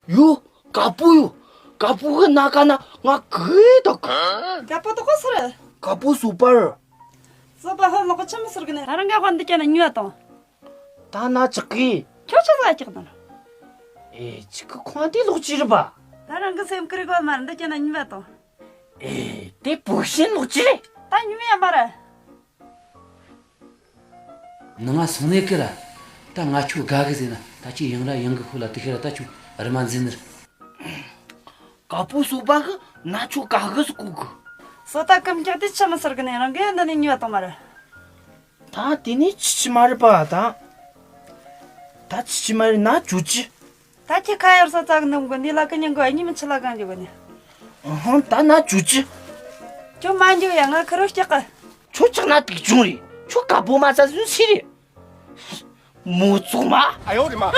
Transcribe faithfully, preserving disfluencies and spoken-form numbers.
ཡོ། དཀར་པོ་ཡོ། དཀར་པོ་གི་སྣ་ཁ་ན་ང་གི་ད་གི། དཀར་པོ་དོ་གོ་སུ་རེད། དཀར་པོ་སོ་པ་རེད། སོ་པ་ཧོ་ལོག་ཆི་མི་ཟེར་གི་ནས། ད་རང་ག་ཧོན་འདི་ཀྱ་ན་ཉུལ་བ་དང་། ད་ན་ཅག་གི། ཁྱོད་ཆི་ཟ་ཅག་ནོ། ཨེ་ཅིག་གི་ཁོང་དེ་ལོག་ཅི་རེད་པ། ད་རང་གི་སེམས་ཀི་རི་གོ་མ་རེད། འདི་ཀྱ་ན་ཉུལ་བ་དང་། ཨེ་དེ་བུ་ཤིན་ལོག་ཅི་རེད། ད་ཉུལ་ཡ་མ་རེད། ནང་ང་སོང་ནས་ཀི་ར། ད་ང་ཁྱོད་དགའ་གི་ཟེར་ན་ད་ཁྱོད་ཡང་ར་ཡང་གི་ཁུ་ལ་དུ་ཤི་ར། ད་ཁྱོད་རི་མ་འཛིན་ནི་རེད། དཀར་པོ་སོ་པ་གི་ན་ཆོ་དཀར་གི་སུ་གུ་གི། སོ་ད་ཀམ་ཀྱག་དེ་ཆི་མི་ཟེར་གི་ནས། རང་གི་འདི་ནས་ཉུལ་བ་དང་མ་རེད། ད་དེ་ནས་ཆི་ཆི་མ་རེད་པ། ད་ད་ཆི་ཆི་མ་རེད། ན་ཇོ་ཅི། ད་ཁྱི་ཁ་ཡར་ས་ཙག་ནུམ་གི་ནི་ལ་ཀི་ཉིན་གི་ཨ་ཉི་མི་ཆི་ལ་གང་གི་གི་ནི། ཨ་ཧང་ད་ན་ཇོ་ཅི། ཁྱོད་མ་འཇུ་ཡ་ང་ཁི་རོ་སྐྱག་གི། ཁྱོད་ཅག་ན་དུག་ཅུང་རེད། ཁྱོད་དཀར་པོ་མ་ཚ་ཟུན་སི་རེད། མོ་ཙུག་མ། ཨ་ཡོ་རེ་མ།